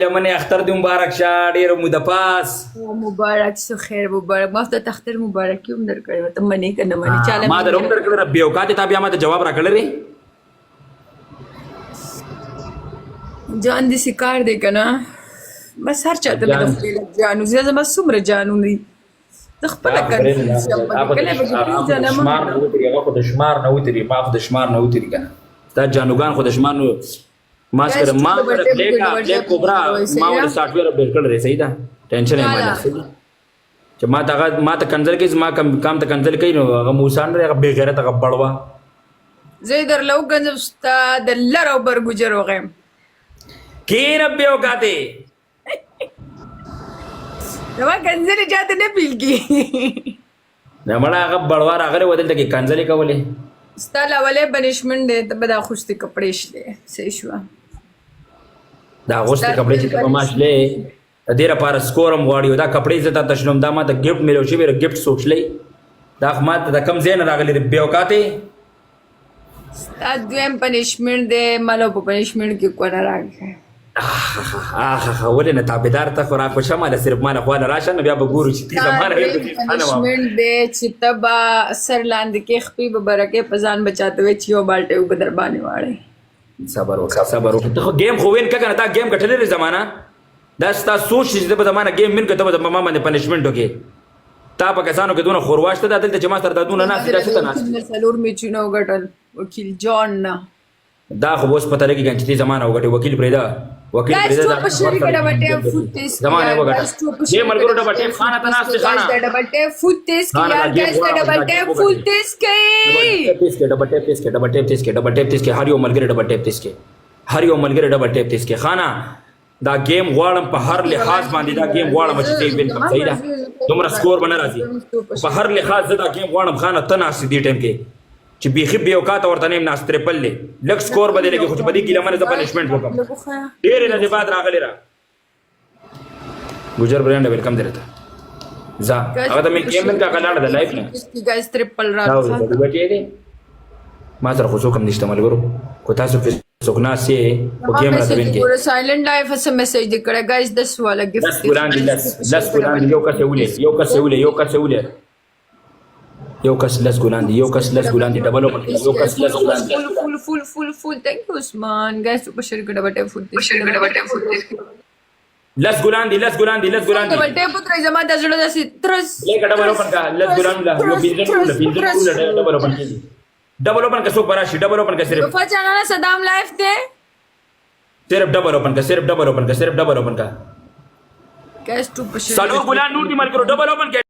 لمنې اختر دې مبارک شه، ډېره موده پاس. مبارک شو، خیر مبارک. ما ته اختر مبارکي هم درکړې وه، ته منې که نه منې؟ چاله ما در هم درکړې. بې اوقاتې تا بیا ما ته جواب راکړی دی. جان دې سکار دی که نه؟ بس هر چاته مې د خولې لږ جان وځي. زما څومره جانونه دي، زه خپله کنفیوز شم پکې، کله پکې پېژنم. شمار نه وتري، هغه خو د شمار نه وتري. ما خو د شمار نه وتري که نه، ستا جانوګان خو د شمار نه. ما سره ما سره بلیک کوبرا ما ول سافټویر اپډیټ کړل، صحیح ده، ټینشن یې مال چې ما ته ما ته کنزل کوي، ما کم کام ته کنزل کوي. نو هغه موسی نه، هغه بے غیرت، هغه بړوا. زه درله وګنځم، ستا د لر او بر ګجر وغیم. کینه بے اوقاتې. زما کنځلې چاته نه پیلږي. دا مړه هغه بړوا راغلی و دلته کې کنځلې کولې. ستا لاولې پنشمنټ دی، ته به دا خوستې کپړې شلې. صحیح شوه. دا غوستې کپړې چې ته به ما شلې، د دې لپاره سکور هم غواړي. دا کپړې زه تاته شلم، دا ما ته ګفټ میلو شوی، ګفټ څوک شلی؟ دا خو ما ته د کوم ځای نه راغلی دی بې اوقاتې. ستا دویم پنشمنټ دی، مالو په پنشمنټ کې کونه راکړه. اخ، ولې نه؟ تابعدار ته خو راخوشه ماله، صرف ماله خواله راشه، نو بیا به ګورو چې تی زمانه یې پنشمنټ دی چې ته به سر لاندې کې، خپې به برکې، په ځان به چاته وې چې یو بالټی اوبه در باندې واړې. صبر وکړه، صبر وکړه. ته خو ګیم خو وین که نه؟ تا ګیم ګټلی دی زمانه. دا ستا سوچ چې ته به زمانه ګیم وین که ته به ما باندې پنشمنټ وکړې. تا په کسانو کې دونه خوروا شته، دا دلته چې ما سره دا دونه ناست، دا څه ته ناست؟ څلور میچونه وګټل وکیل جان نه. دا خو اوس پته لګي چې زمانه وګټي. وکیل پرېده، وکیل پرېده. دا په شریک ډبل ټیپ فوت تیز زمانه وګټه. دې ملګرو ډبل ټیپ خانه ته ناست خانه. ډبل ټیپ فوت تیز کې یار، ګایز دا ډبل ټیپ فوت تیز کې، ډبل تیز کې، ډبل ټیپ تیز کې، ډبل ټیپ تیز کې، ډبل ټیپ تیز کې. هر یو ملګری ډبل ټیپ تیز کې، هر یو ملګری ډبل ټیپ تیز کې. خانه دا گیم غواړم، په هر لحاظ باندې دا گیم غواړم چې ته وین کړم. صحیح ده، دومره سکور به نه راځي، په هر لحاظ زه دا گیم غواړم. خانه ته ناست دې ټایم کې چې بیخي بې اوقاته ورته نه یم ناست. ترپل دی، لږ سکور به دې لګي، خو چې په دې ګیله منه زه پنشمنټ وکړم. ډېرې ورځې بعد راغلی را ګجر برانډ، ویلکم دی راته. ځه، هغه ته مې ګیم نن کا غلاړه د لایف نه. ګایز ترپل راځه. بچې دی، ما سره خو څوک هم نشته ملګرو، کو تاسو کې څوک ناست یې خو ګیم راته وین کې. ګوره سایلنټ لایف څه میسج دی کړی. ګایز 10 والا ګفټ. 10 ګلان دي، 10 10 ګلان دي. یو کس یې ولې، یو کس یې ولې، یو کس یې ولې، یو کس 10 ګلان دي، یو کس 10 ګلان دي. ډبل اوپن، یو کس 10 ګلان دي. فول فول فول فول فول. ثانک یو عثمان. ګایز په شریک ډبل ټیپ فول، په شریک ډبل ټیپ فول. 10 ګلان دي، 10 ګلان دي، 10 ګلان دي. ډبل ټیپ تر زما د زړه داسې ترس. لکه ډبل اوپن کا 10 ګلان له یو پنځه ټول، پنځه ټول ډبل اوپن کیږي. ډبل اوپن کا څوک براشي؟ ډبل اوپن کا صرف وفا جانانا صدام لایف دی. صرف ډبل اوپن کا، صرف ډبل اوپن کا، صرف ډبل اوپن کا. ګایز ټو په شریک څلور ګلان نور دي ملګرو، ډبل اوپن کا.